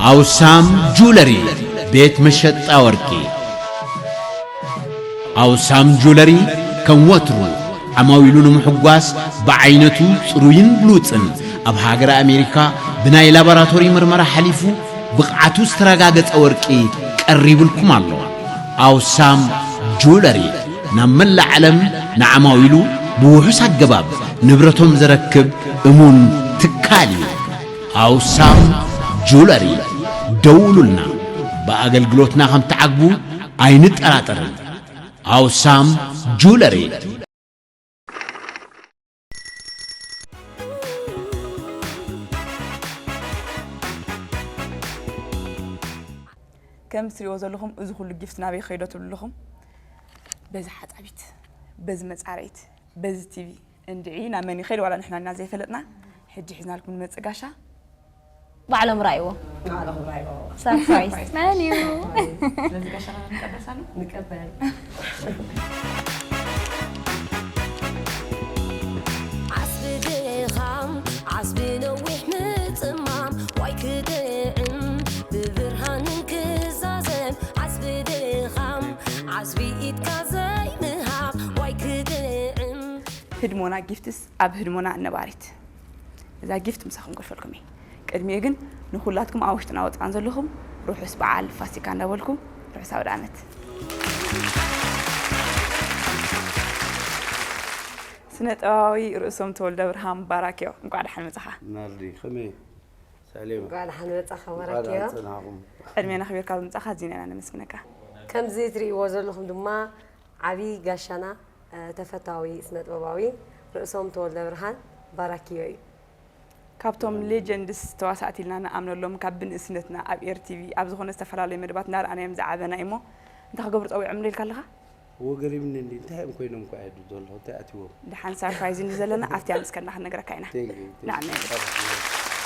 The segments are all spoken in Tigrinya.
ኣውሳም ጁለሪ፣ ቤት መሸጣ ወርቂ። ኣውሳም ጁለሪ ከም ወትሩ ዓማዊሉ ንምሕጓስ ብዓይነቱ ጽሩይን ብሉጽን ኣብ ሃገረ ኣሜሪካ ብናይ ላቦራቶሪ ምርመራ ሓሊፉ ብቕዓቱ ዝተረጋገጸ ወርቂ ቀሪቡልኩም ኣሎ። ኣውሳም ጁለሪ ናብ መላእ ዓለም ንዓማዊሉ ብውሑስ ኣገባብ ንብረቶም ዘረክብ እሙን ትካል እዩ። ኣውሳም ጁለሪ፣ ደውሉልና። ብኣገልግሎትና ከም ትዓግቡ ኣይንጠራጠርን። ኣውሳም ጁለሪ። ከም ትሪእዎ ዘለኹም፣ እዚ ኩሉ ጊፍት ናበይ ከይዶ ትብሉ ኣለኹም? በዚ ሓጻቢት፣ በዚ መጻረይት፣ በዚ ቲቪ እንድዒ ናብ መን ይኸይድ ዋላ ንሕና ኢና ዘይፈለጥና። ሕጂ ሒዝናልኩም ንመጽእ ጋሻ። ባዕሎም ራእይዎ። ባዕሎም ራእይዎ። ሰርፕራይዝ። መን እዩ? ስለዚ ጋሻና ንቀበል ሳሉ? ንቀበል። ዓስቢ ድኻም፣ ዓስቢ ነዊሕ ምጽማም፣ ዋይ ክጥዕም፣ ብብርሃንን ክዛዘም፣ ዓስቢ ድኻም፣ ዓስቢ ኢድካ ዘይምሃብ፣ ዋይ ክጥዕም። ህድሞና ጊፍትስ ኣብ ህድሞና ነባሪት። እዛ ጊፍት ምሳኹም ከሕልፈልኩም እየ። ቅድሚኡ ግን ንኹላትኩም ኣብ ውሽጥና ወጻን ዘለኹም ርሑስ በዓል ፋሲካ እንዳበልኩ ርሑስ ኣውደ ዓመት። ስነ ጥበባዊ ርእሶም ተወልደ ብርሃን ባራክዮ፣ እንቋዕ ደሓን መጻኻ። ናርዲ፣ ከመይ? ሳሌማ። እንቋዕ ደሓን መጻኻ እንቋዕ ባራክዮ። ደሓን ጸናሕኩም። ዕድሜና ኣኽቢርካ ብምጻኻ ኣዚና ኢና ነመስግነካ። ከምዚ ትርእይዎ ዘለኹም ድማ ዓቢ ጋሻና፣ እ፣ ተፈታዊ ስነ ጥበባዊ ርእሶም ተወልደ ብርሃን ባራክዮ እዩ። ካብቶም ሌጀንድስ ተዋሳእቲ ኢልና ንኣምነሎም፣ ካብ ብንእስነትና ኣብ ኤር ቲቪ ኣብ ዝኾነ ዝተፈላለዩ መደባት እናረኣናዮም ዝዓበና እሞ፣ እንታይ ክገብሩ ጸዊዖም ኢልካ ኣለኻ? እዎ ገሪምኒ እንዲ፣ እንታይ እዮም ኮይኖም እኮ ኣየዱ ዘለኹ፣ እንታይ ኣትዎም? ደሓን ሳርፕራይዝ እንዲ ዘለና፣ ኣብቲ ኣምስከና ክንነግረካ ኢና። Thank you, thank you። ንዓመ።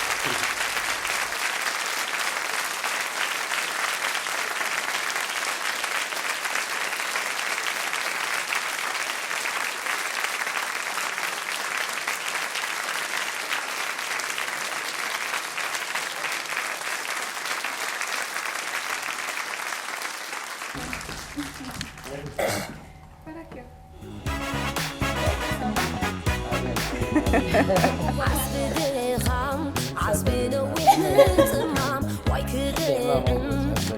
ዓስቢ ድኻም፣ ዓስቢ ነዊሕ ምጽማም፣ ዋይ ክጥዕም፣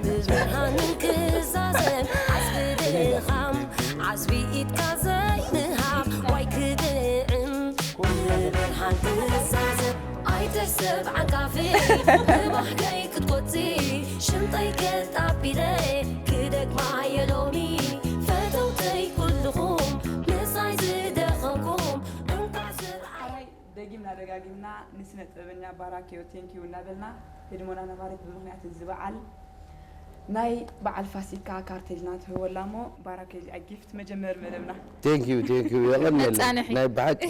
ብብርሃን ክዛዘም። ዓስቢ ድኻም፣ ዓስቢ ኢድካ ዘይምሃብ፣ ዋይ ክጥዕም፣ ብብርሃን ክዛዘም። ኣይተሰብ ዓንቃፊ፣ ብባህገይ ክትቆጺ፣ ሽምጠይ ገጥ ኣቢለ፣ ክደግማ እየ ሎሚ። ፈተውተይ ኩልኹም፣ ምሳይ ዝደኸምኩም፣ እንኳዕ ስርዓይ። ሓራይ ደጊምና ደጋጊምና ንስነ ጥበበኛ ባራክዮ ቴንኪዩ እናበልና፣ ህድሞና ነባሪት ብምኽንያት እዚ በዓል ናይ በዓል ፋሲካ ካርቴልና ትህወላ እሞ፣ ባራክዮ እዚኣ ጊፍት መጀመሪ መደብና። ቴንኪዩ፣ ቴንኪዩ፣ የቐንየለይ። መጻንሒ። ናይ ብሓቂ።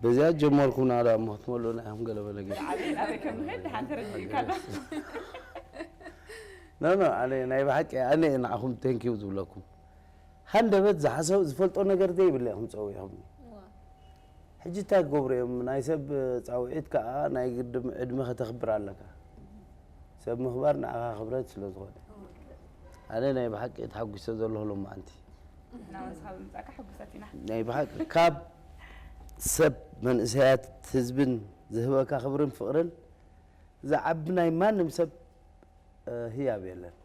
በዚኣ ጀመርኩና ደኣ እሞ ክትመልኡና ኢኹም ገለ መለ ጊፍት። ኣበይ፣ ኣበይ ከም ንኸይድ ደሓን ተረዲእካ ኣሎ። ኖ፣ ኖ፣ ኣነ ናይ ብሓቂ ኣነ እየ ንዓኹም ቴንኪዩ ዝብለኩም። ሃንደበት ዝሓሰብ ዝፈልጦ ነገር ዘይብለ ኢኹም ጸዊዕኹምኒ። እዋ። ሕጂ እንታይ ክገብሩ እዮም? ናይ ሰብ ጻውዒት ከኣ ናይ ግድም ዕድመ ከተኽብር ኣለካ። ሰብ ምኽባር ንዓኻ ክብረት ስለ ዝኾነ። ኣነ ናይ ብሓቂ ተሓጒሰ ዘለኹ ሎማዓንቲ። ናብ ንስኻ ብምጻእካ ሕጉሳት ኢና። ናይ ብሓቂ ካብ ሰብ መንእሰያት ህዝብን ዝህበካ ክብርን ፍቕርን ዝዓቢ ናይ ማንም ሰብ፣ እ፣ ህያብ የለን።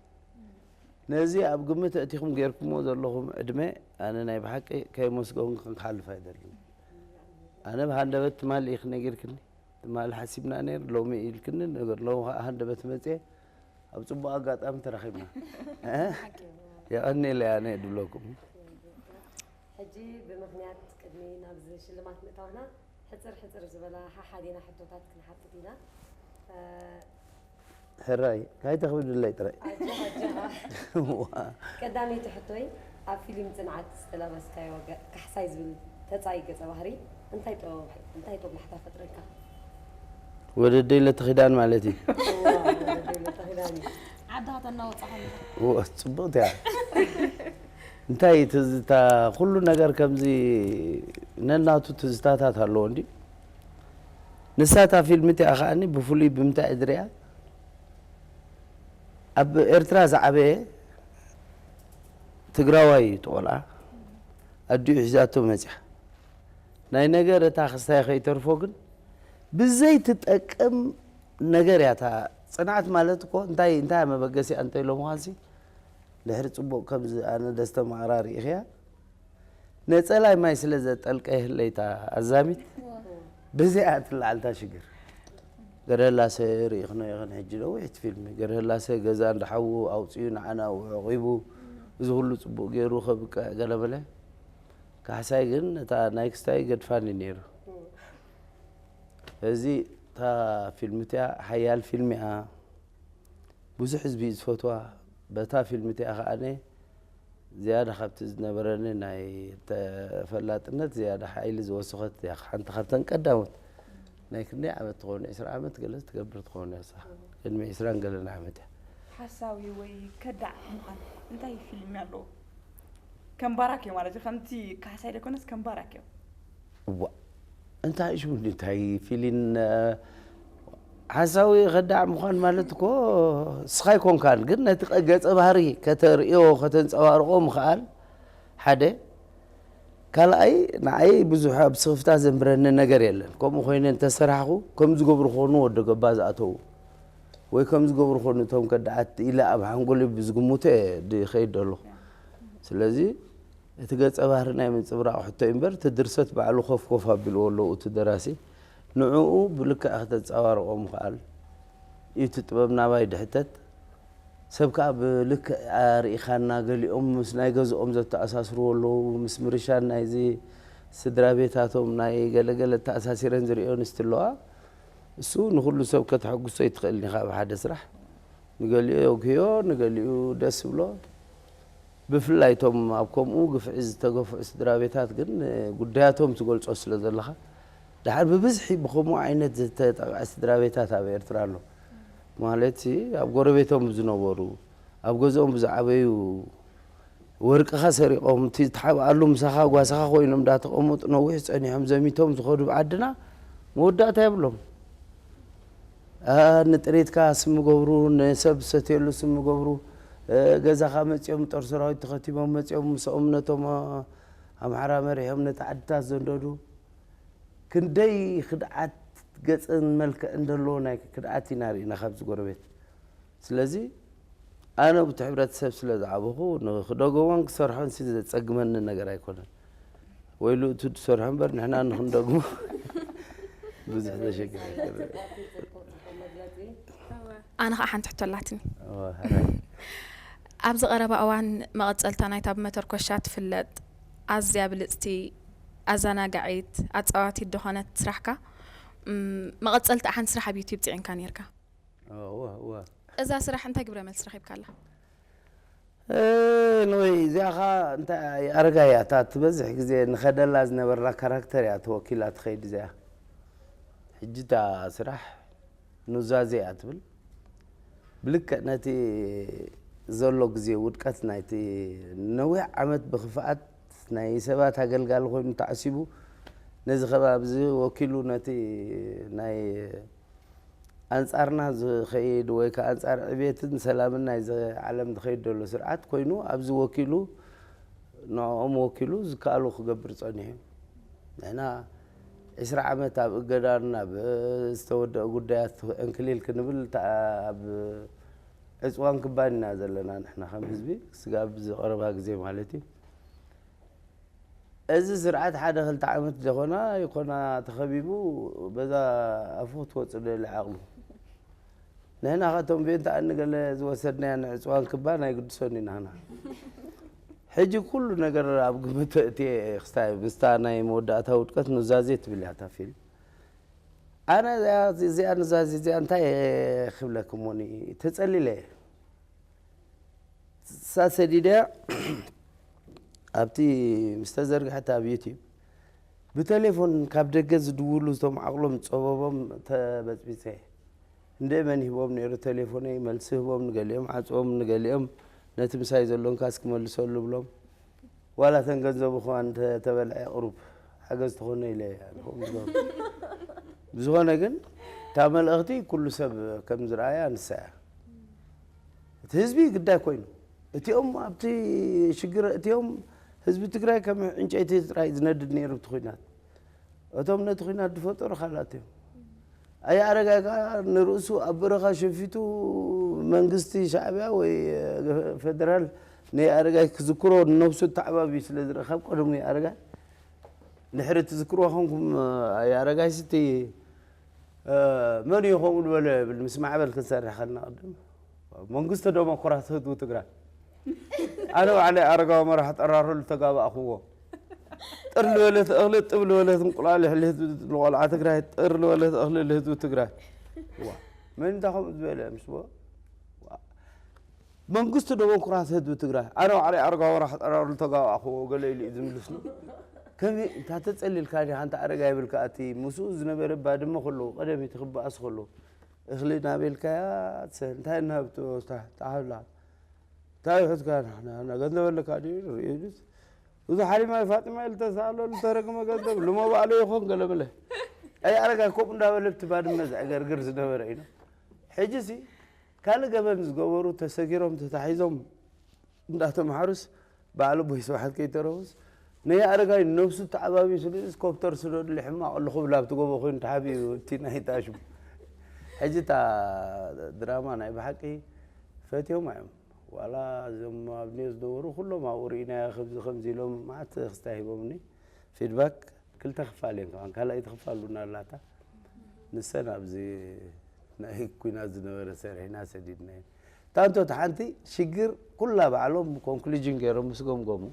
ነዚ ኣብ ግምት ኣእቲኹም ጌርኩምዎ ዘለኹም ዕድመ ኣነ ናይ ብሓቂ ከየመስገንኩ ክሓልፍ ኣይደልን። ኣነ ብሃንደበት ትማሊ ኢኺ ነጊርክኒ። ትማሊ ሓሲብና ነይሩ፣ ሎሚ ኢልክኒ ነገር፣ ሎሚ ኸዓ ሃንደበት መፅየ፣ ኣብ ፅቡቕ ኣጋጣሚ ተራኺብና። እ? የቐንየለይ ኣነ ድብለኩም። ሕጂ ብምኽንያት ቅድሚ ናብዚ ሽልማት ምእታውና፣ ሕፅር ሕፅር ዝበላ ሓሓዲና ሕቶታት ክንሓትት ኢና። እ፣ ሕራይ፣ ካይተኽብድለይ ጥራይ። ኣጆኻ፣ ኣጆኻ። ዋ። ቀዳመይቲ ሕቶይ፣ ኣብ ፊልም ጽንዓት ዝተላበስካዮ ገ-፣ ካሕሳይ ዝብል ተጻይ ገጸ ባህሪ እንታይ ጦ-፣ እንታይ ጦብላሕታ ፈጥረልካ? ወደደይ ለተኺዳን ማለት እዩ። እዋ፣ ወደደይ ለተኺዳን እዩ። ዓድኻ ተናውጻ ከለኻ። እዋ፣ ጽብቕቲ እያ። እንታይ ትዝታ፣ ኩሉ ነገር ከምዚ ነናቱ ትዝታታት ኣለዎ እንዲ። ንሳ እታ ፊልም እቲኣ ከኣኒ ብፍሉይ ብምንታይ እየ ዝሪኣ? ኣብ ኤርትራ ዝዓበየ ትግራዋይ እዩ፣ እቲ ቆልዓ ኣዲኡ ሒዛቶ መፅያ። ናይ ነገር እታ ክስታይ ከይተርፎ ግን ብዘይ ትጠቅም ነገር እያ። እታ ፅንዓት ማለት እኮ እንታይ እንታይ መበገሲያ እንተ ኢሎምኻንሲ፣ ድሕሪ ፅቡቕ ከምዚ ኣነ ደስተ ማዕራ ርኢኽያ፣ ነፀላይ ማይ ስለ ዘጠልቀ የህለይታ ኣዛሚት። በዚኣ ትለዓልታ ሽግር። ገረላሰ ርኢኽኖ ይኽን ሕጂ ነዊሕቲ ፊልሚ ገረላሰ ገዛ እንዳሓዉ ኣውፅኡ ንዓና ኣዕቂቡ፣ እዚ ኩሉ ፅቡቕ ገይሩ ከብቅዕ ገለመለ። ካሕሳይ ግን እታ ናይ ክስታይ ገድፋኒ ነይሩ። እዚ እታ ፊልም እቲኣ ሓያል ፊልም እያ። ብዙሕ ህዝቢ እዩ ዝፈትዋ። በታ ፊልም እቲኣ ከኣነ ዝያዳ ካብቲ ዝነበረኒ ናይ ተፈላጥነት ዝያዳ ሓይሊ ዝወሰኸት እያ። ሓንቲ ካብተን ቀዳሞት ናይ ክንደይ ዓመት ትኸውን፣ ዕስራ ዓመት ገለ ትገብር ትኸውን እያ። ንሳ ቅድሚ ዕስራን ገለን ዓመት እያ። ሓሳዊ ወይ ከዳዕ ምዃን እንታይ ፊልም ኣለዎ? ከም ባራክ እዩ ማለት እዩ። ከምቲ ካሕሳይ ደኮነስ ከም ባራክ እዩ። እዋ፣ እንታይ ሽሙ እንታይ ፊሊን ሓሳዊ ከዳዕ ምዃን ማለት እኮ ስኻ ኣይኮንካን፣ ግን ነቲ ገጸ ባህሪ ከተርእዮ ከተንጸባርቆ ምኽኣል ሓደ። ካልኣይ ንዓይ ብዙሕ ኣብ ስኽፍታ ዘንብረኒ ነገር የለን። ከምኡ ኮይነ እንተሰራሕኹ ከም ዝገብሩ ክኾኑ ወደ ገባ ዝኣተዉ ወይ ከም ዝገብሩ ክኾኑ እቶም ከዳዓት ኢለ ኣብ ሓንጎለይ ብዝግምቶ እየ ድኸይድ ደለኹ። ስለዚ እቲ ገጸ ባህሪ ናይ ምንጽብራቕ ሕቶ እዩ እምበር፣ እቲ ድርሰት ባዕሉ ኮፍ ኮፍ ኣቢልዎ ኣለዉ እቲ ደራሲ። ንዕኡ ብልክዕ ከተንጸባርቖ ምኽኣል እዩ እቲ ጥበብ ናባይ ድሕተት። ሰብ ከኣ ብልክዕ ኣርኢኻና፣ ገሊኦም ምስ ናይ ገዝኦም ዘተኣሳስርዎ ኣለዉ፣ ምስ ምርሻን ናይዚ ስድራ ቤታቶም ናይ ገለገለ ተኣሳሲረን ዝርእዮ ኣንስቲ ኣለዋ። እሱ ንኹሉ ሰብ ከተሐጉሶ ኣይትኽእልን ኢኻ ብሓደ ስራሕ። ንገሊኡ የጉህዮ፣ ንገሊኡ ደስ ይብሎ። ብፍላይ እቶም ኣብ ከምኡ ግፍዒ ዝተገፍዑ ስድራ ቤታት ግን ጉዳያቶም ትገልጾ ስለ ዘለኻ፣ ደሓር ብብዝሒ ብኸምኡ ዓይነት ዝተጠቕዐ ስድራ ቤታት ኣብ ኤርትራ ኣሎ። ማለት ኣብ ጎረቤቶም ብዝነበሩ፣ ኣብ ገዝኦም ብዝዓበዩ፣ ወርቅኻ ሰሪቖም፣ እቲ ትሓብኣሉ ምሳኻ ጓሳኻ ኮይኖም እንዳተቐመጡ ነዊሕ ጸኒሖም ዘሚቶም ዝኸዱ ብዓድና መወዳእታ የብሎም። አ፣ ንጥሪትካ ስም ገብሩ፣ ንሰብ ዝሰትየሉ ስም ገብሩ፣ እ፣ ገዛኻ መጺኦም ጦር ሰራዊት ተኸቲቦም መጺኦም ምስኦም ነቶም፣ አ፣ ኣምሓራ መሪሖም ነቲ ዓድታት ዘንደዱ። ክንደይ ክድዓት ገጽን መልክዕን ዘለዎ ናይ ክድዓት ኢና ርኢና ካብዚ ጎረቤት። ስለዚ ኣነ ብቲ ሕብረተሰብ ስለ ዝዓበኹ ንክደግሞን ክሰርሖን ሲ ዘጸግመኒ ነገር ኣይኮነን። ወይሉ እቲ ዝሰርሖ እምበር ንሕና ንክንደግሞ ብዙሕ ዘሸግር ኣይኮነን። ኣነ ከዓ ሓንቲ ሕቶ ኣላትኒ። እወ፣ ሕራይ። ኣብዚ ቀረባ እዋን መቐጸልታ ናይታ ብመተርኮሻ ትፍለጥ ኣዝያ ብልጽቲ፣ ኣዘናጋዒት፣ ኣጻዋቲት ዝኾነት ስራሕካ፣ እም፣ መቐጸልታ ሓንቲ ስራሕ ኣብ ዩቲዩብ ጽዒንካ ነይርካ። እወ፣ እወ። እዛ ስራሕ እንታይ ግብረ መልሲ ረኺብካላ? እ፣ ንወይ እዚኣ ኸ እንታይ ኣረጋ እያ፣ እታ ትበዝሕ ግዜ ንኸደላ ዝነበርና ካራክተር እያ ተወኪላ ትኸይድ እዚኣ። ሕጂ እታ ስራሕ ኑዛዜ እያ ትብል። ብልክዕ ነቲ ዘሎ ግዜ ውድቀት ናይቲ ነዊሕ ዓመት ብኽፍኣት ናይ ሰባት ኣገልጋሊ ኮይኑ ተዓሲቡ ነዚ ከባቢ እዚ ወኪሉ ነቲ ናይ ኣንጻርና ዝኸይድ ወይ ከኣ ኣንጻር ዕቤትን ሰላምን ናይዚ ዓለም ዝኸይድ ዘሎ ስርዓት ኮይኑ ኣብዚ ወኪሉ ንዕኦም ወኪሉ ዝከኣሎ ክገብር ጸኒሑ እዩ። ንሕና ዕስራ ዓመት ኣብ እገዳን ኣብ ዝተወደአ ጉዳያት ዕንክሊል ክንብል እታ ኣብ ዕጽዋን ክባን ኢና ዘለና ንሕና ከም ህዝቢ ስጋብ ዝቐረባ ግዜ ማለት እዩ። እዚ ስርዓት ሓደ ክልተ ዓመት ደኾና ይኾና ተኸቢቡ በዛ ኣፉ ክትወጽእ ደሊ ዓቕሉ። ንሕና ኸቶም ቤንተ ኣኒ ገለ ዝወሰድናያ ንዕጽዋን ክባን ኣይግድሶን ኢና ንሕና። ሕጂ ኩሉ ነገር ኣብ ግምት እየ ክስታይ ምስታ ናይ መወዳእታ ውድቀት ኑዛዜ ትብል እያ እታ ፊልም። ኣነ እዚኣ እዚኣ ኑዛዜ እዚኣ እንታይ እየ ክብለኩም ሞኒ ተጸሊለ እየ። እሳ ሰዲደ ኣብቲ ምስ ተዘርግሐት ኣብ ዩቲብ ብቴሌፎን ካብ ደገ ዝድውሉ እቶም ዓቕሎም ዝጸበቦም ተበጽቢጸ። እንደ መን ይህቦም ነይሩ ቴሌፎነይ፣ መልሲ ህቦም፣ ንገሊኦም ዓጽዎም፣ ንገሊኦም ነቲ ምሳይ ዘሎ እንካስ ክመልሰሉ ብሎም። ዋላ ተን ገንዘቡ ከማን ተበልዐ ቁሩብ ሓገዝ ትኾነ ኢለ እየ ኣነ ከምኡ ዝገብር። ብዝኾነ ግን እታ መልእኽቲ ኩሉ ሰብ ከም ዝረኣያ ንሳ እያ። እቲ ህዝቢ ግዳይ ኮይኑ እቲኦም ኣብቲ ሽግር እቲኦም ህዝቢ ትግራይ ከም ዕንጨይቲ ጥራይ ዝነድድ ነይሩ እቲ ኹናት። እቶም ነቲ ኹናት ዝፈጠሩ ካልኣት እዮም። ኣየ ኣረጋይ ከዓ ንርእሱ ኣብ በረኻ ሸፊቱ መንግስቲ ሻዕብያ ወይ ፌደራል ናይ ኣረጋይ ክዝክሮ ነብሱ ተዓባቢ ስለ ዝረኸብ ቀደሙ ኣረጋይ ድሕሪ ትዝክርዎ ኾንኩም ኣየ ኣረጋይ ስቲ መን እዩ ከምኡ ዝበለ ብል ምስ ማዕበል ክንሰርሕ ከልና ቅድም መንግስቲ ደሞክራት ህዝቡ ትግራይ ኣነ ባዕለይ ኣረጋዊ መራሕ ጠራሩ ዝተጋባእክዎ ጥር ዝበለት እኽሊ ጥብ ዝበለት እንቁላሊሕ ልህዝቢ ንቆልዓ ትግራይ ጥር ዝበለት እኽሊ ልህዝቢ ትግራይ ዋ መን እንታይ ከምኡ ዝበለ ምስ በ ዋ መንግስቲ ደሞክራት ህዝቢ ትግራይ ኣነ ባዕለይ ኣረጋዊ መራሕ ጠራሩ ዝተጋባእክዎ ገለ ኢሉ እዩ ዝምልስ ነው ከመይ እንታ ተፀሊልካ ዲኻ እንታ ኣረጋ ይብልካ እቲ ምስኡ ዝነበረ ባድመ ከለዉ ቀደም እቲ ክበኣስ ከለዉ እኽሊ ናበልካያ ትሰ እንታይ እናሃብቶ ተሓብላ እንታይ ይሕዝካ ንሕና ገንዘብ ኣለካ ድዩ ርእዩ ድዩስ እዚ ሓሊማ ፋጢማ ኢሉ ተሰኣለሉ ተረግመ ገንዘብ ልሞ ባዕሉ ይኾን ገለ በለ ኣይ ኣረጋ ከምኡ እንዳበለ ብቲ ባድመ ዘዕገርግር ዝነበረ እዩ ሕጂ ሲ ካልእ ገበን ዝገበሩ ተሰጊሮም ተታሒዞም እንዳተምሓሩስ በዓል ኣቦይ ስብሓት ከይተረፉስ ነይ ኣረጋይ ነብሱ ተዓባቢ ስለ ስኮፕተር ስደዱሉ ሕማቕ ኣለኹ ብላ ኣብቲ ጎቦ ኮይኑ ተሓቢኡ እቲ ናይ ታሽሙ ሕጂ እታ ድራማ ናይ ብሓቂ ፈትዮም እዮም ዋላ እዞም ኣብ ኒዮ ዝነበሩ ኩሎም ኣብኡ ርኢናዮ ከምዚ ከምዚ ኢሎም ማዓት ክስታይ ሂቦምኒ ፊድባክ ክልተ ክፋል እየን ከማን ካልኣይቲ ክፋል እውን ኣላታ ንሰን ኣብዚ ናይ ኩናት ዝነበረ ሰሪሕና ሰዲድናየን እታ እንቶት ሓንቲ ሽግር ኩላ ባዕሎም ኮንክሉጅን ገይሮም ምስ ገምገሙ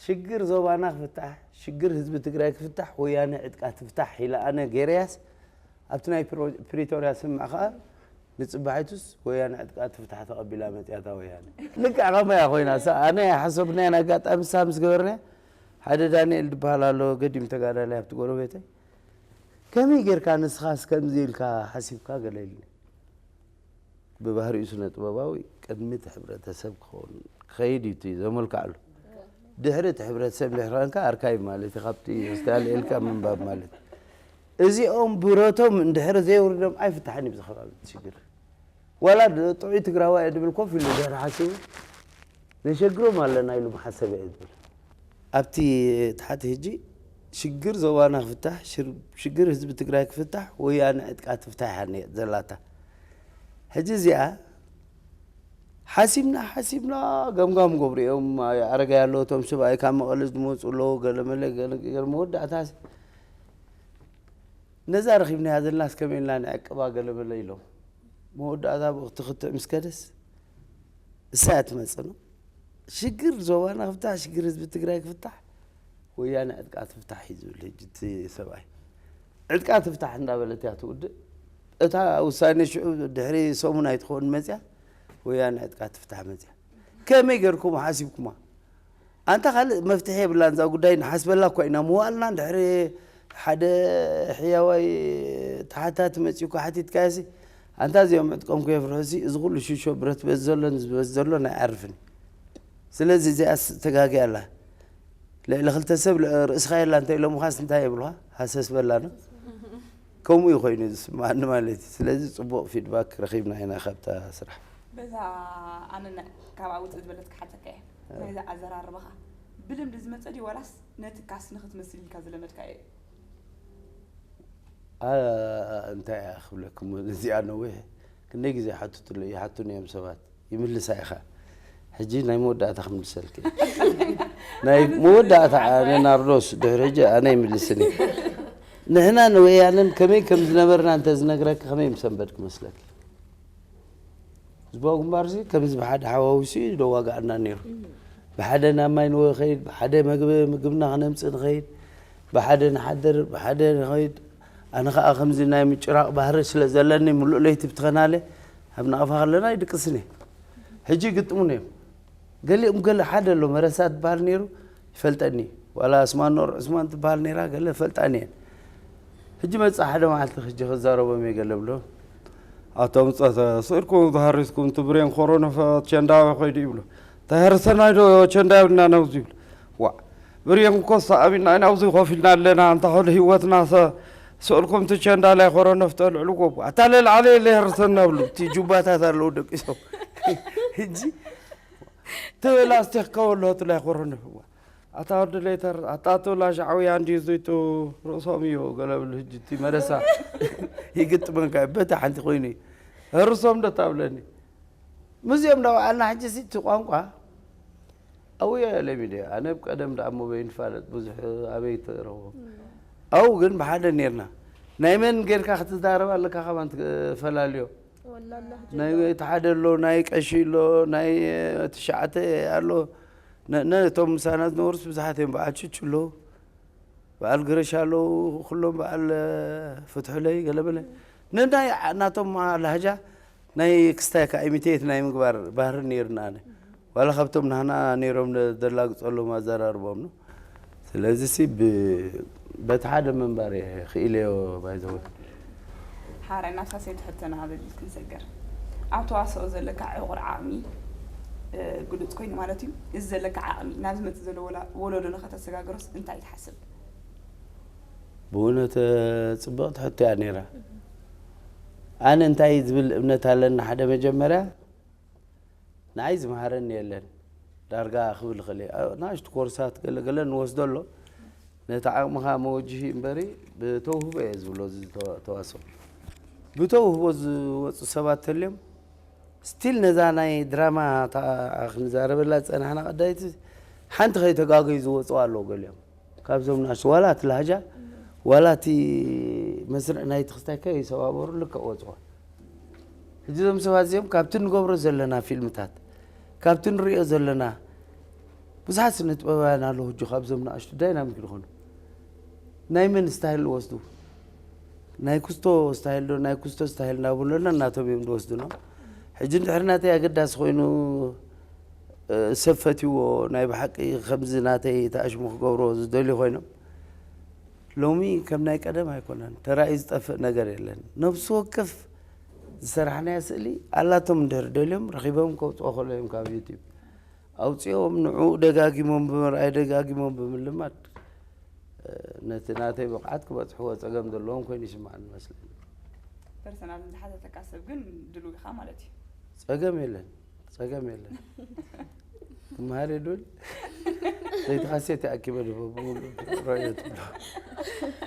ሽግር ዞባና ክፍታሕ ሽግር ህዝቢ ትግራይ ክፍታሕ ወያነ ዕጥቃ ትፍታሕ ኢለ ኣነ ገይረያስ ኣብቲ ናይ ፕሪቶርያ ስምዕ ከዓ ንፅባሒቱስ ወያነ ዕጥቃ ትፍታሕ ተቐቢላ መፅያታ ወያነ ልክዕ ከማያ ኮይና ኣነ ሓሰብናያን ኣጋጣሚ ሳ ምስ ገበርና ሓደ ዳንኤል ዝበሃል ኣሎ ገዲም ተጋዳላይ ኣብቲ ጎረቤተይ ከመይ ጌርካ ንስኻስ ከምዚ ኢልካ ሓሲብካ ገለ ኢልኒ ብባህሪኡ ስነ ጥበባዊ ቅድሚት ሕብረተሰብ ክኸውን ክኸይድ እዩ ዘመልክዓሉ ድሕሪ እቲ ሕብረተሰብ ድሕሪ ኸንካ ኣርካይብ ማለት እዩ ካብቲ ዝተልኤልካ ምንባብ ማለት እዚኦም ብረቶም እንድሕር ዘየውርዶም ኣይፍታሕን እዩ ብዝኸባቢ ሽግር ዋላ ጥዑይ ትግራዋ እየ ድብል ኮፍ ኢሉ ድሕሪ ሓሲቡ ነሸግሮም ኣለና ኢሉ መሓሰብ እየ ዝብል ኣብቲ ታሕቲ ህጂ ሽግር ዞባና ክፍታሕ ሽግር ህዝቢ ትግራይ ክፍታሕ ወያነ ዕጥቃ ትፍታሕ እያ ዘላታ ሕጂ እዚኣ ሓሲብና ሓሲብና ገምጋም ገብሩ እዮም ኣረጋይ ኣለዉ እቶም ሰብኣይ ካብ መቐለ ዝመፁ ኣለዉ ገለመለ ገለ መወዳእታ ነዛ ረኺብናያ ዘለና እስከመይ ኢልና ንዕቅባ ገለመለ ኢሎም መወዳእታ ብእኽቲ ክትዕ ምስ ከደስ እሳ እያ ትመፅእ ነው ሽግር ዞባና ክፍታሕ ሽግር ህዝቢ ትግራይ ክፍታሕ ወያነ ዕጥቃ ትፍታሕ እዩ ዝብል ሕጂ እቲ ሰብኣይ ዕጥቃ ትፍታሕ እንዳበለት እያ ትውድእ እታ ውሳኔ ሽዑ ድሕሪ ሰሙን ኣይትኸውን መፅያ ወያነ ዕጥቃ ትፍታሕ መፅያ ከመይ ገርኩም ሓሲብኩማ ኣንታ ካልእ መፍትሒ የብላን እዛ ጉዳይ ንሓስበላ እኳ ኢና ምዋልና ድሕሪ ሓደ ሕያዋይ ተሓታቲ መፂኡ እኳ ሓቲትካዮ ሲ ኣንታ እዚኦም ዕጥቆም ከየፍርሑ ሲ እዚ ኩሉ ሽሾ ብረት በዚ ዘሎን ዝበዚ ዘሎን ኣይዓርፍን እዩ ስለዚ እዚኣስ ተጋጊያ ኣላ ልዕሊ ክልተ ሰብ ርእስኻ የላ እንተ ኢሎምኻስ እንታይ የብልኻ ሃሰስ በላ ነው ከምኡ እዩ ኮይኑ ዝስማዓኒ ማለት እዩ ስለዚ ፅቡቕ ፊድባክ ረኺብና ኢና ካብታ ስራሕ በዛ ኣነ ካብኣ ውፅእ ዝበለት ክሓተካ እየ ናይዛ ኣዘራርባኻ ብልምዲ ዝመፀ ድዩ ዋላስ ነቲ ካስ ንክትመስል ኢልካ ዝለመድካ እዩ እንታይ እያ ክብለኩም እዚኣ ነዊሕ ክንደይ ግዜ ይሓትቱሉ ይሓቱኒ እዮም ሰባት ይምልሳ ኢኻ ሕጂ ናይ መወዳእታ ክምልሰልክ ናይ መወዳእታ ኣነ ናርዶስ ድሕሪ ሕጂ ኣነ ይምልስኒ ንሕና ንወያንን ከመይ ከም ዝነበርና እንተ ዝነግረክ ከመይ ምሰንበድ ክመስለክ ህዝባዊ ግንባር ሲ ከምዚ ብሓደ ሓዋዊሱ እዩ ደዋጋኣና ነይሩ። ብሓደ ናብ ማይ ንወ ኸይድ፣ ብሓደ መግቢ ምግብና ክነምፅእ ንኸይድ፣ ብሓደ ንሓድር፣ ብሓደ ንኸይድ። ኣነ ከዓ ከምዚ ናይ ምጭራቕ ባህሪ ስለ ዘለኒ ሙሉእ ለይቲ ብትኸናለ ኣብ ናቕፋ ከለና ይድቅስን እየ። ሕጂ ይግጥሙን እዮም። ገሊኦም ገለ ሓደ ኣሎ መረሳ ትበሃል ነይሩ ይፈልጠኒ ዋላ እስማን ኖር ዑስማን ትበሃል ነይራ ገለ ፈልጣኒ እየን ሕጂ መፅእ ሓደ መዓልቲ ሕጂ ክዛረቦም እየ ገለ ብሎ ኣቶም ፀተ ስእርኩም ዝሃሪስኩም ትብሬን ኮሮኖፈ ቸንዳበ ኮይዱ ይብሎ ተህርሰናይ ዶ ቸንዳ ብና ነውዚ ይብል። ዋ ብርየን እኮ ሰኣቢና ኢና ኣብዚ ኮፍ ኢልና ኣለና። እንታ ኸሉ ህይወትና ሰ-፣ ስእልኩም እቲ ቸንዳ ላይ ኮረነፍ ተልዕሉ ጎቡ። ኣታ ለልዓለ የለ ይህርሰና ብሉ። እቲ ጁባታት ኣለዉ ደቂሶም። ሕጂ እቲ ላስቲክ ከወሎ እቲ ላይ ኮረነፍ። ዋ ኣታ ወዲ ለይተር-፣ ኣታ እቶ ላሻዕውያ እንድዩ ዝይቱ ርእሶም እዩ ገለ ብሉ። ሕጂ እቲ መለሳ ይግጥመንካ እዩ። በታ ሓንቲ ኮይኑ እዩ። ህርሶም ዶ ታብለኒ። ምስዚኦም እንዳወዓልና ሕጂ ሲ እቲ ቋንቋ ኣውዮ ለሚደ። ኣነ ብቀደም ደኣ እሞ በይንፋለጥ ብዙሕ ኣበይ ትረኽቦ። ኣው ግን ብሓደ ኔርና። ናይ መን ጌርካ ክትዛረብ ኣለካ ከማን ትፈላለዮ። ወላ ኣላህ ናይ ጀባ። እቲ ሓደ ኣሎ፣ ናይ ቀሺ ኣሎ፣ ናይ ትሽዓተ ኣሎ። ነ-፣ ነቶም ምሳና ዝነበሩስ ብዙሓት እዮም። በዓል ቹቹ ኣለዉ፣ በዓል ግረሻ ኣለዉ፣ ኩሎም በዓል ፍትሑለይ ገለበለ። ነናይ ናቶም ላህጃ ናይ ክስታይ ከኣ ኢሚቴት ናይ ምግባር ባህሪ ነይሩና። ኣነ ዋላ ካብቶም ናህና ነይሮም ዘላግጸሎም ኣዘራርቦም ነው። ስለዚ ሲ ብ-፣ በቲ ሓደ ምንባር እየ ክኢለዮ ባይዘወ። ሓራይ ናብታ ሰይቲ ሕቶና ሃበል ክንሰገር። ኣብ ተዋስኦ ዘለካ ዕቑር ዓቕሚ፣ እ፣ ግሉጽ ኮይኑ ማለት እዩ። እዚ ዘለካ ዓቕሚ ናብ ዝመጽእ ዘሎ ወላ-፣ ወለዶ ንኸተሰጋግሮስ እንታይ ትሓስብ? ብእውነት፣ እ፣ ጽብቕቲ ሕቶ እያ ነይራ። ኣነ እንታይ ዝብል እምነት ኣለኒ፣ ሓደ መጀመርያ ንዓይ ዝመሃረኒ የለን። ዳርጋ ክብል ይኽእል እየ። ኣ-፣ ንኣሽቱ ኮርሳት ገለ ገለ ንወስዶ ኣሎ። ነቲ ዓቕምኻ መወጅሂ እምበሪ ብተውህቦ እየ ዝብሎ፣ እዚ ተዋ-፣ ተዋስኦ። ብተውህቦ ዝወጹ ሰባት ተልዮም፣ ስቲል ነዛ ናይ ድራማ እታ ክንዛረበላ ዝጸናሕና ቀዳይቲ ሓንቲ ከይተጋገዩ ዝወጹ ኣለዉ ገሊኦም። ካብዞም ንኣሽቱ ዋላ እቲ ላህጃ፣ ዋላ እቲ መስርዕ ናይቲ ክስታይ ከይሰባበሩ ልክዕ ወጽዋ። ሕጂ እዞም ሰባት እዚኦም ካብቲ ንገብሮ ዘለና ፊልምታት፣ ካብቲ ንሪኦ ዘለና ብዙሓት ስነ ጥበባውያን ኣለዉ። ሕጂ ካብዞም ንኣሽቱ ዳይናሚክ ዝኾኑ ናይ መን ስታይል ዝወስዱ? ናይ ኩስቶ ስታይል ዶ፣ ናይ ኩስቶ ስታይል እናበሉና እናቶም እዮም ዝወስዱና። ሕጂ እንድሕር ናተይ ኣገዳሲ ኮይኑ፣ እ፣ ሰብ ፈትይዎ፣ ናይ ብሓቂ ከምዚ ናተይ ተኣሽሙ ክገብሮ ዝደልዩ ኮይኖም፣ ሎሚ ከም ናይ ቀደም ኣይኮነን። ተራእዩ ዝጠፍእ ነገር የለን። ነፍሲ ወከፍ ዝሰራሕናያ ስእሊ ኣላቶም እንድሕር ደልዮም ረኺቦም ከውፅኦ ከሎ እዮም ካብ ዩቲዩብ ኣውፅኦም ንዕኡ ደጋጊሞም ብምርኣይ፣ ደጋጊሞም ብምልማድ፣ እ፣ ነቲ ናተይ ብቕዓት ክበፅሕዎ ፀገም ዘለዎም ኮይኑ ይስምዓኒ መስለኒ። ፐርሰናል ዝሓተተካ ሰብ ግን ድሉው ኢኻ ማለት እዩ። ፀገም የለን፣ ፀገም የለን። ክመሃር የድብል። ለይቲ ካሴት ይኣኪበ ድቦ ብምሉእ ረዮ ትብሎ።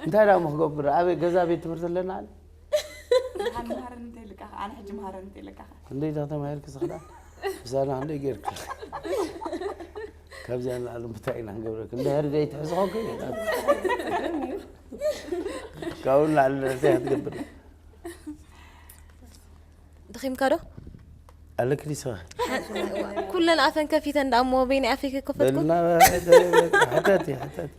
እንታይ ደኣ እሞ ክገብር? ኣበይ ገዛ ቤት ትምህርቲ ኣለና ኣለ? ደሓን መሃረኒ እንተይልካ ኸ? ኣነ ሕጂ መሃረኒ እንተይልካ ኸ? ክንደይ ዳ ተማሂርኪ ዝኽዳ? ምሳና ክንደይ ጌርኪ? ካብዚኣ ንላዕሊ እንታይ ኢና ክንገብረኪ? እንድሕር ዘይትሕዚ ኾንኪ፣ ካብኡ ንላዕሊ እንታይ ክትገብሪ? ደኺምካ ዶ? ኣለኪ ዲስኻ? ኩለን ኣፈን ከፊተን ደኣ እሞ በይነይ ኣፈይ ከከፈትኩ? በልና፣ ሕተቲ፣ ሕተቲ።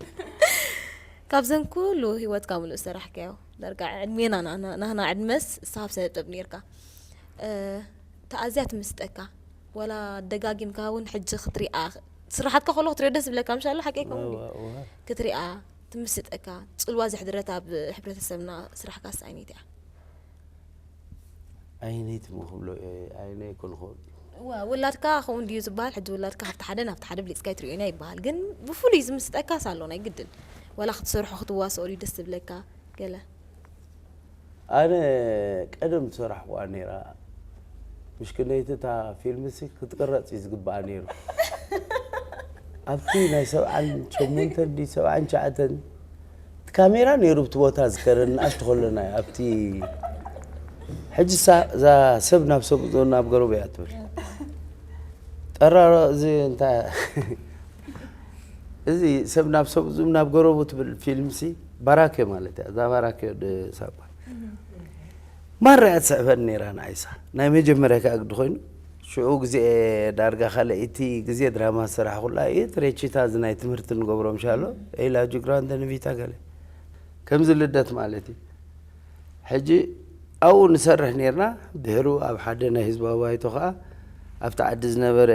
ካብዘን ኩሉ ህይወትካ ምሉእ ዝሰራሕካዮ፣ ዳርጋ ዕድሜና ናህና፣ ናህና ዕድመስ ንስኻ ኣብ ስነ ጥበብ ነይርካ። እ፣ እታ ኣዝያ ትምስጠካ፣ ዋላ ደጋጊምካ እውን ሕጂ ክትሪኣ፣ ስራሓትካ ከሎ ክትሪኦ ደስ ዝብለካ፣ ምሻ ኣሎ ሓቂ ኣይከውን ድዩ? እዋ፣ እዋ። ክትሪኣ ትምስጠካ፣ ጽልዋ ዘሕደረት ኣብ ሕብረተሰብና ስራሕካስ ኣይነይቲ እያ? ኣይነይቲ ምክብሎ እየ፣ ኣይነ ኣይኮንኹን። እዋ፣ ውላድካ ከምኡ እንድዩ ዝበሃል፣ ሕጂ ውላድካ ካብቲ ሓደ ናብቲ ሓደ ብሊጽካ ኣይትርእዮን እያ ይበሃል። ግን ብፍሉይ ዝምስጠካስ ኣሎ ናይ ግድን። ዋላ ክትሰርሖ ክትዋስኦ ድዩ ደስ ዝብለካ? ገለ። ኣነ ቀደም ዝሰራሕኩዋ ነይራ። ምሽ ክንደይቲ እታ ፊልምሲ ክትቅረጽ እዩ ዝግባኣ ነይሩ። ኣብቲ ናይ ሰብዓን ሸሞንተን ድዩ ሰብዓን ትሽዓተን እቲ ካሜራ ነይሩ፣ ኣብቲ ቦታ ዝከረን ንኣሽቱ ከለና እዩ። ኣብቲ ሕጂ ሳ-፣ እዛ ሰብ ናብ ሰብ ናብ ገረቡ እያ ትብል። ጠራሮ እዚ እንታይ እዚ ሰብ ናብ ሰብ ዝም ናብ ገረቡ ትብል ፊልምሲ ባራኪዮ ማለት እያ። እዛ ባራኪዮ ድ-፣ ሳባ ማራ እያ ትስዕበኒ ነይራ ንዓይሳ። ናይ መጀመርያ ከኣ ግዲ ኮይኑ፣ ሽዑ ግዜ ዳርጋ ካልኣይቲ ግዜ ድራማ ዝሰራሕኩላ እየ። ትሬቺታ እዚ ናይ ትምህርቲ ንገብሮም ሻሎ፣ ኤላ ጁግራንደ ንቪታ ገለ። ከምዚ ልደት ማለት እዩ። ሕጂ ኣብኡ ንሰርሕ ነይርና። ድሕሩ ኣብ ሓደ ናይ ህዝባዊ ባይቶ ከኣ ኣብቲ ዓዲ ዝነበረ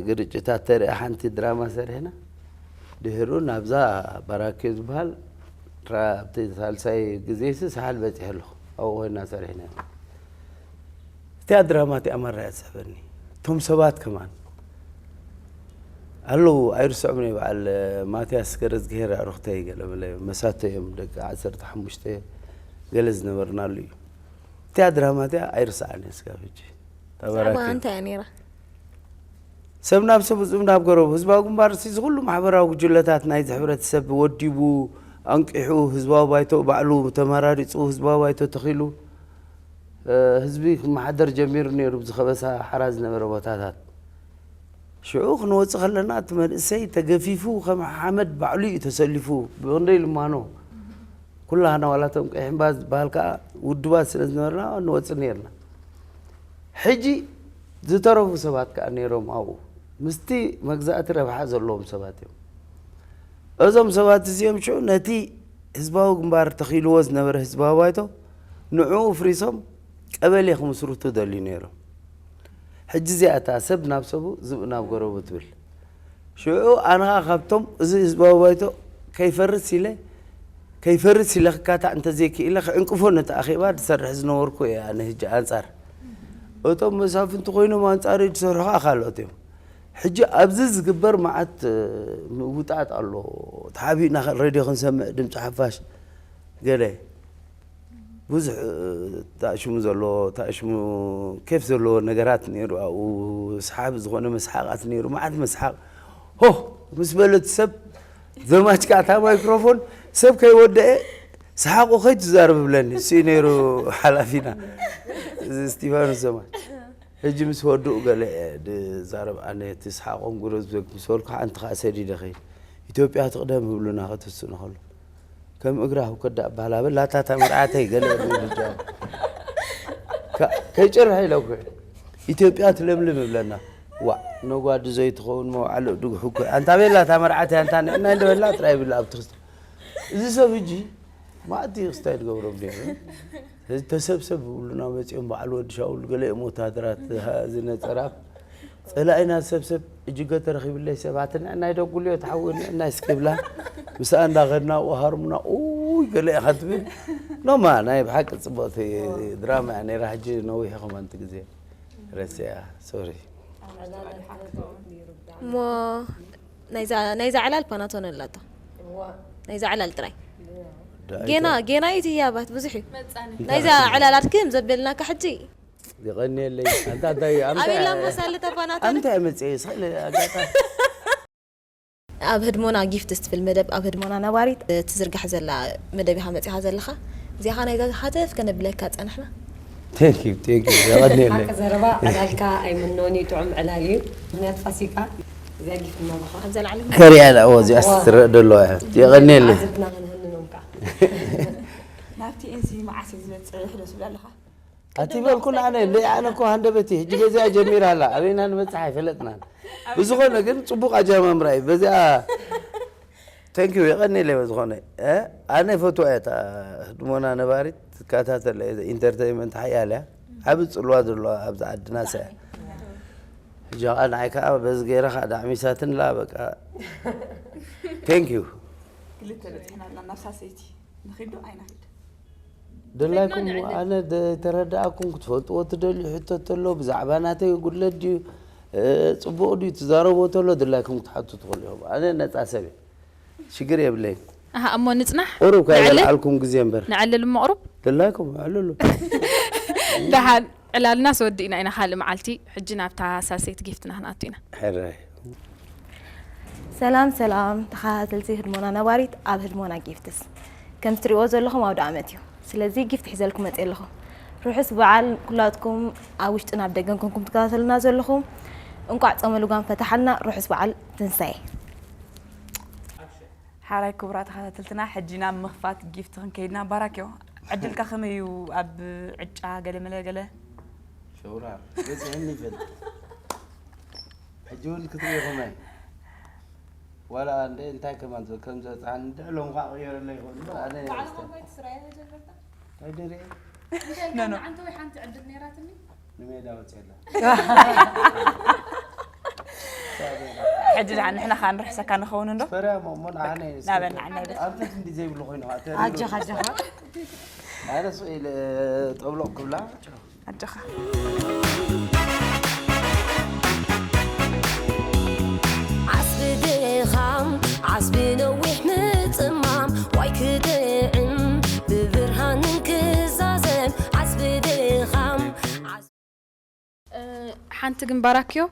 ግርጭታት ተርኢ ሓንቲ ድራማ ሰሪሕና። ድሕሩ ናብዛ ባራኪዮ ዝበሃል ራ-፣ ኣብቲ ሳልሳይ ግዜሲ ሰሓል በጺሐ ኣለኹ። ኣብኡ ኮይና ሰሪሕና። እቲኣ ድራማ እቲኣ ማራ እያ ትስሕበኒ። እቶም ሰባት ከማን ኣለዉ ኣይርስዖም ናይ በዓል ማትያስ ገረዝግሄር ኣዕሩኽተይ ገለ መለ መሳቶ እዮም ደቂ ዓሰርተ ሓሙሽተ ገለ ዝነበርናሉ እዩ። እቲኣ ድራማ እቲኣ ኣይርስዓን እየ ስጋብ ሕጂ። ተባረኪ። ብዛዕባ እንታይ እያ ነይራ? ሰብ ናብ ሰብ ህዝብ ናብ ገረቡ ህዝባዊ ግንባር እዚ ኩሉ ማሕበራዊ ጉጅለታት ናይዚ ሕብረተሰብ ወዲቡ ኣንቂሑ ህዝባዊ ባይቶ ባዕሉ ተመራሪፁ ህዝባዊ ባይቶ ተኺሉ ህዝቢ ክመሓደር ጀሚሩ ነይሩ ብዝኸበሳ ሓራ ዝነበረ ቦታታት ሽዑ ክንወፅእ ከለና እቲ መንእሰይ ተገፊፉ ከም ሓመድ ባዕሉ እዩ ተሰሊፉ ብቕንደይ ልማኖ ኩላህና ዋላቶም ቀይሕምባ ዝበሃል ከዓ ውድባት ስለ ዝነበርና ንወፅእ ነርና ሕጂ ዝተረፉ ሰባት ከዓ ነይሮም ኣብኡ ምስቲ መግዛእቲ ረብሓ ዘለዎም ሰባት እዮም እዞም ሰባት እዚኦም ሽዑ ነቲ ህዝባዊ ግንባር ተኺልዎ ዝነበረ ህዝባዊ ባይቶ ንዕኡ ፍሪሶም ቀበሌ ክምስርቱ ደልዩ ነይሮም ሕጂ እዚኣ እታ ሰብ ናብ ሰቡ ዝብኢ ናብ ጎረቡ ትብል ሽዑ ኣነ ኸዓ ካብቶም እዚ ህዝባዊ ባይቶ ከይፈርስ ኢለ ከይፈርስ ኢለ ክካታዕ እንተዘይክኢለ ክዕንቅፎ ነቲ ኣኼባ ዝሰርሕ ዝነበርኩ እየ ኣነ ህጂ ኣንጻር እቶም መሳፍንቲ ኮይኖም ኣንጻረይ ዝሰርሑ ከዓ ካልኦት እዮም ሕጂ ኣብዚ ዝግበር መዓት ምውጣጥ ኣሎ ተሓቢእና ሬድዮ ክንሰምዕ ድምፂ ሓፋሽ ገለ ብዙሕ ታእሽሙ ዘሎ ታእሽሙ ኬፍ ዘለዎ ነገራት ነይሩ ኣብኡ ሰሓቢ ዝኾነ መስሓቃት ነይሩ መዓት መስሓቅ ሆ ምስ በለት ሰብ ዘማች ከዓ እታ ማይክሮፎን ሰብ ከይወደአ ሰሓቁ ከይትዛረብ ብለኒ እሱ ነይሩ ሓላፊና እዚ እስጢፋኖስ ዘማች ሕጂ ምስ ወድኡ ገለ ዝዛረብ ኣነ እቲ ሰሓቆም ጉረዝ ምስ በልኩ ሓንቲ ከዓ ሰዲደ ከይድ ኢትዮጵያ ትቅደም ህብሉና ከተስኡ ንኸሉ ከም እግራ ህውከት ደኣ በሃል ኣበል ላታ እታ መርዓተይ ገለ ይብል ጃ ከይጭርሕ ኢለ እኮ ኢትዮጵያ ትለምልም ይብለና ዋዕ ነጓዲ ዘይትኸውን መውዓሎ ድጉሑ እኮ ኣንታ ቤላ እታ መርዓተይ ኣንታ ንዕና እንደበላ ጥራይ ይብል ኣብ ትኽስተ እዚ ሰብ እጂ ማዕቲ ክስታይ ትገብሮም ነይሩ ተሰብሰብ ብብሉና መፂኦም በዓል ወዲ ሻውል ገለ እዮም ወታደራት ዝነፀራ ጸላኢና ሰብሰብ እጅገ ተረኺብለይ ሰባት ንዕናይ ደጉልዮ ተሓውኒ ንዕናይ እስኪብላ ምስኣ እንዳኸድና ኣብኡ ሃርሙና ኡይ ገለ ኢኻ ትብል ኖማ ናይ ብሓቂ ጽቡቕቲ ድራማ እያ ነይራ ሕጂ ነዊሕ ኢኹም ኣንቲ ግዜ ረስያ ሶሪ እሞ ናይዛ ዕላል ፓናቶን ኣላቶ ናይዛ ዕላል ጥራይ ጌና ጌና እዩ ትህያባት ብዙሕ እዩ ናይዛ ዕላል ኣድክም ዘበልናካ ሕጂ ይቐንየለይ ኣንታ እንታይ ኣንታ ኣቤላ ሞሳሊ ተፋናተን ኣንታ መጽኤ ስለ ኣጋጣ ኣብ ህድሞና ጊፍትስ ትብል መደብ ኣብ ህድሞና ነባሪት ትዝርጋሕ ዘላ መደብ ኢኻ መጺኻ ዘለኻ። እዚኣ ኸኣ ናይዛ ሃተፍ ከነብለካ ጸናሕና። Thank you thank you የቐንየለይ። ሓቂ ዘረባ ዕላልካ ኣይምኖን እዩ ጥዑም ዕላል እዩ። ምኽንያት ፋሲካ እዚኣ ጊፍት እናበኻ ኣብዛ ላዕሊ ከሪያ ላ እዚኣ ስትረእ ደሎ እያ። የቐንየለይ። ዓዘብትና ክንህንኖም ከኣ። ናብቲ ኤንሲ መዓስ እዩ ዝመጽእ ዶ ትብል ኣለኻ? ኣቲ በልኩን ኣነ እንደ ኣነ እኮ ሃንደበቲ ሕጂ በዚኣ ጀሚራ ኣላ ኣበይና ንበጽሕ ኣይፈለጥናን ብዝኾነ ግን ጽቡቕ ኣጀማምራ እዩ በዚኣ thank you የቐኒለይ በዝኾነ ኣነ ፈትዋ እየ ህድሞና ነባሪት ትከታተል እየ entertainment ሓያል እያ ዓቢ ጽልዋ ዘለዋ ኣብዚ ዓድና ሰ ሕጂ ኸዓ ንዓይ ከዓ በዚ ገይረ ከዓ ዳዕሚሳትንላ በቃ thank you ክልተ በፂሕና ኣለና ናብ ሳሰይቲ ንኺድ ዶ ኣይንኺድ ደላይኩም ኣነ ተረዳእኩም ክትፈልጥዎ ትደልዩ ሕቶ ተሎ ብዛዕባ ናተይ ጉድለት ድዩ ፅቡቅ ድዩ ትዛረቦ ተሎ ድላይኩም ክትሓቱ ትኽእሉ ኢኹም ኣነ ነፃ ሰብ ሽግር የብለይ ኣሃ እሞ ንፅናሕ ቁሩብ ካብ ንዕልል ዘልዓልኩም ግዜ እምበር ንዕልል እሞ ቁሩብ ደላይኩም ዕልሉ ደሓን ዕላልና ሰወዲእና ኢና ካልእ መዓልቲ ሕጂ ናብታ ሳሴት ጊፍትና ክንኣቱ ኢና ሕራይ ሰላም ሰላም ተኸታተልቲ ህድሞና ነባሪት ኣብ ህድሞና ጊፍትስ ከም ትሪእዎ ዘለኹም ኣውደ ኣመት እዩ ስለዚ ጊፍት ሒዘልኩም መፅእ ኣለኹ ርሑስ በዓል ኩላትኩም ኣብ ውሽጥን ኣብ ደገን ኮንኩም ትከታተሉና ዘለኹም እንቋዕ ፆመ ልጓም ፈታሓልና ርሑስ በዓል ትንሳኤ ሓራይ ክቡራት ተኸታተልትና ሕጂ ናብ ምኽፋት ጊፍት ክንከይድና ባራክዮ ዕድልካ ከመይ እዩ ኣብ ዕጫ ገለመለ ገለ ሸውራር በፂሕኒ ይፈልጥ ሕጂ እውን ክትርኢ ከማይ ዋላ እንደ እንታይ ከማን ከም ዘብፅሓኒ ድዕሎም ከዓ ቅየረለ ይኽእል እምበር ኣነ ባዕሎም እኮ እቲ ስራየ መጀመርታ ኣይደርየ ኖ ኖ ሓንቲ ወይ ሓንቲ ዕድል ነይራትኒ ንሜዳ ወፅየላ ሕጂ ደኣ ንሕና ከዓ ንርሕሰካ ንኸውን እንዶ ፈርያሞ እሞ ንዓነ ናበና ዓናይ ቤት ኣንፈት እንዲ ዘይብሉ ኮይኑ ከዓ ኣጆኻ ኣጆኻ ኣነ ስቕ ኢለ ጠብሎቕ ክብላ ኣጆኻ ዓስቢ ሓንቲ ግን ባራክዮ፣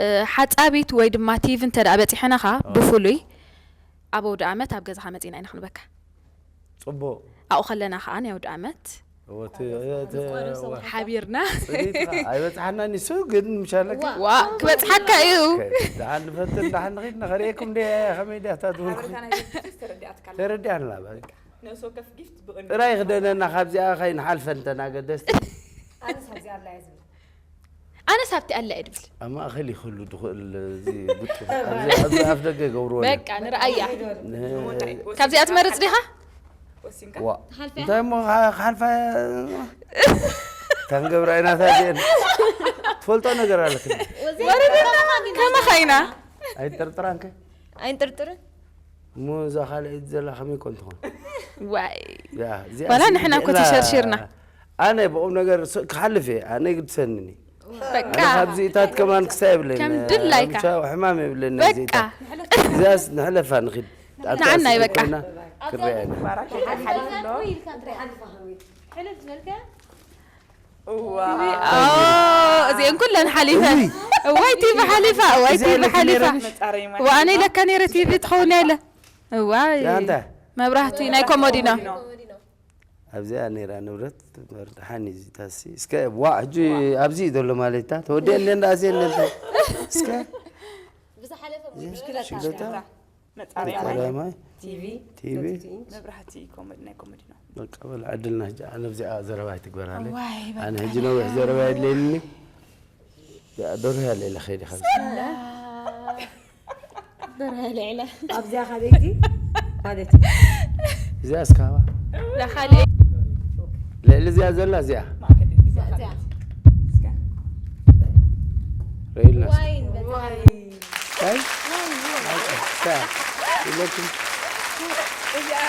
እ፣ ሓጻቢት ወይ ድማ ቲቪ እንተ ደኣ በጺሐናኻ፣ ብፍሉይ ኣብ ኣውደ ዓመት ኣብ ገዛኻ መጺና ኢና ክንበካ። ጽቡቕ። ኣብኡ ከለና ከኣ ናይ ኣውደ ዓመት እወ፣ እቲ፣ እቲ፣ ሓቢርና። ጽሬት ኸኣ ኣይበጽሓና ንሱ ግን ምሻለካ? ዋ፣ ክበጽሓካ እዩ። ከ-፣ ደሓን ንፈትን፣ ደሓን ንኺድ፣ ንኸርእየኩም እንደ ከመይ ድያ እታ ትብልኩ? ሓበሬታ ናይ ቤት ተረዲኣትካ ኣላ። ተረዲኣና፣ በቃ። ነፍሲ ወከፍ ጊፍት ብቕንድብ። ጥራይ ክደነና፣ ካብዚኣ ኸይንሓልፈ እንተና ገደስቲ። ኣነስ ኣብዚኣ ኣላ እየ ዝብል። ኣነስ ኣብቲ ኣላ እየ ድብል። ኣብ ማእከል ይኽሉ ድኽእል እዚ ጉጥ። ኣብዚ፣ ኣብዚ ኣፍ ደገ ገብርዎ። በቃ፣ ንርኣያ። ን-፣ ካብዚኣ ትመርጽ ዲኻ? ወሲንካ? ዋ። ትሓልፍያ? እንታይ እሞ ካ-፣ ክሓልፋ እታ ክንገብራ ኢና እታ እዚአን። ትፈልጦ ነገር ኣለክ። ወረደና፣ ከማኻ ኢና። ኣይጠርጥራንከ? ኣይንጥርጥርን። እሞ እዛ ካልኣይቲ ዘላ ከመይ ኮን ትኾን? ዋይ። ያ፣ እዚኣ ዋላ ንሕና እኮ ክእላ ተሸርሺርና። ኣነ ብቑም ነገር ስ-፣ ክሓልፍ እየ። ኣነ ይግድሰኒ። በቃ። ኣነ ካብ ዚእታት ከማን ክሳይ የብለኒ። ከም ድላይካ። ምሻ-፣ ሕማም የብለኒ በቃ። ዚእታት። እዚኣስ ንሕለፋ ንኺድ። ኣብታ ንዓና እዩ በቃ። ስእሊ ኮይና ክረኣየና። ባራክ ሓሊፉ ኣሎ። ሕልፍ ዝበልከ? እዋ። ኦ፣ እዚአን ኩለን ሓሊፈን። እውይ። እዋይ ቲቪ ሓሊፋ፣ እዋይ እዚኣ ቲቪ ኢለኪ ሓሊፋ። ነይረ። መጻረይ ማይ። ወኣነ ኢለካ ነይረ ቲቪ ትኸውን ኢለ። እዋይ። እዚኣ እንታይ? መብራህቲ ናይ ኮሞዲኖ። ኣብዚኣ ነይራ ንብረት መርድሓኒ እዚ ታሲ። እስከ ዋ፣ ሕጂ ኣብዚ እዩ ዘሎ ማለት እታ። ተወዲአን እንዳ ኣዝየን እንዳ። እስከ። ብዝሓለፈ እዚ ሽክለታ። ሽክለታ። መጻረይ መጻረይ ማይ። ማይ። ቲቪ። ቲቪ። መብራህቲ ኮመዲ፣ ናይ ኮመዲ ነው። በቃ በል ዕድልና ሕጂ ኣነ ኣብዚኣ ዘረባ ኣይትግበራለይ። ዋይ፣ በቃ ኣነ ሕጂ ነዊሕ ዘረባ የድልየኒ። እዚኣ ደርሆ ያለ ኢለ ኸይደ ኸዚ። ደርሆ ያለ ኢለ። ኣብዚኣ ካልኣይቲ ማለት እዩ። እዚኣ እስካባ። እዛ ካልእ ልዕሊ እዚኣ ዘላ እዚኣ። ማእከል እዚኣ። እዚኣ። እስከ። ርእይልና እስከ። ዋይን በቃ። ዋይ። እንታይ? እንታይ? ኢለኩም? እዚኣ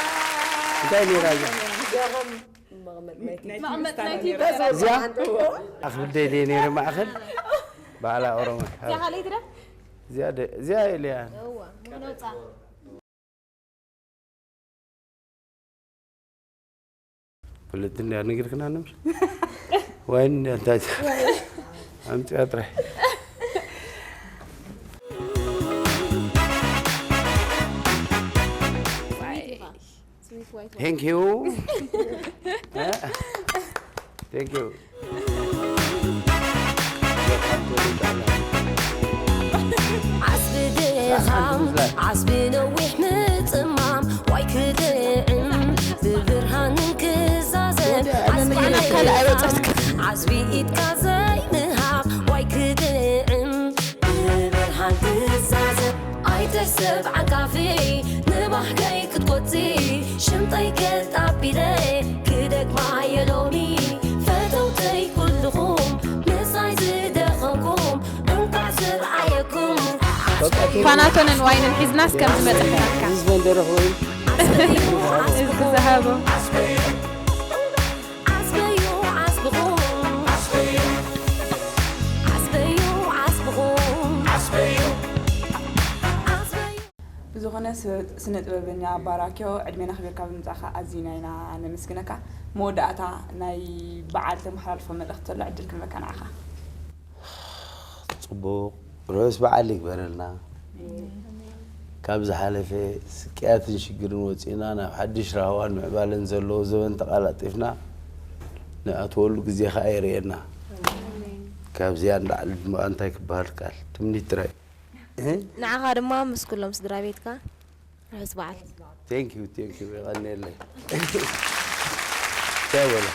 እንታይ ነይራ እዚኣ? ገረም መቐመጥ ናይቲ መቐመጥ ናይቲ እዚኣ? ኣኽብል ደልየ ነይረ ማእኸል። ባዕላ ኦሮሞ። እዚኣ ካልኣይቲ ዶ? እዚኣ ደ-፣ እዚኣ ኢለያ። እዋ፣ ምኽንያት ፍልጥ እንድያ ነጊርክና ነምሽ። ዋይን እንድያ እንታይ ኣምጽያ ጥራይ። Thank you. Thank you. ዓስቢ ድኻም፣ ዓስቢ ነዊሕ ምጽማም፣ ዋይ ክጥዕም ብብርሃን ክዛዘም። ዓስቢ ኢድካ ዘይምሃብ፣ ዋይ ክጥዕም ብብርሃን ክዛዘም። ኣይተሰብ ዓንቃፊ ንባህገይ ክትቆጺ፣ ሽምጠይ ገጥ ኣቢለ ክደግማ እየ ሎሚ። ፈተውተይ ኩልኹም ምሳይ ዝደኸምኩም እንኳዕ ዝረኣየኩም። ፓናቶንን ዋይንን ሒዝናስ ከም ዝመጸ ክነካ። እዚ መንደረ ኮይኑ። እዚ ዝሃቦ። ዓስበዩ ዓስብኹም። ዓስበዩ ዓስብኹም። ዓስበዩ። ብዝኾነ ስ-፣ ስነ ጥበበኛ ባራክዮ፣ ዕድሜና ኣኽቢርካ ብምምጻእካ ኣዚና ኢና ነመስግነካ። መወዳእታ ናይ በዓል ተመሓላልፎ መልእኽቲ ዘሎ ዕድል ክንበካ ንዓኻ። ጽቡቕ ርሑስ በዓል ይግበረልና። ካብ ዝሓለፈ ስቅያትን ሽግርን ወጺእና ናብ ሓድሽ ራህዋን ምዕባለን ዘለዎ ዘበን ተቓላጢፍና ንኣትወሉ ግዜ ኸኣ የርእየና። ካብዚኣ ንላዕሊ ድማ እንታይ ክበሃል ቃል ትምኒት ጥራይ። እ? ንዓኻ ድማ ምስ ኩሎም ስድራ ቤትካ ርሑስ በዓል። Thank you፣ thank you፣ የቐንየለይ። ቻው በላ።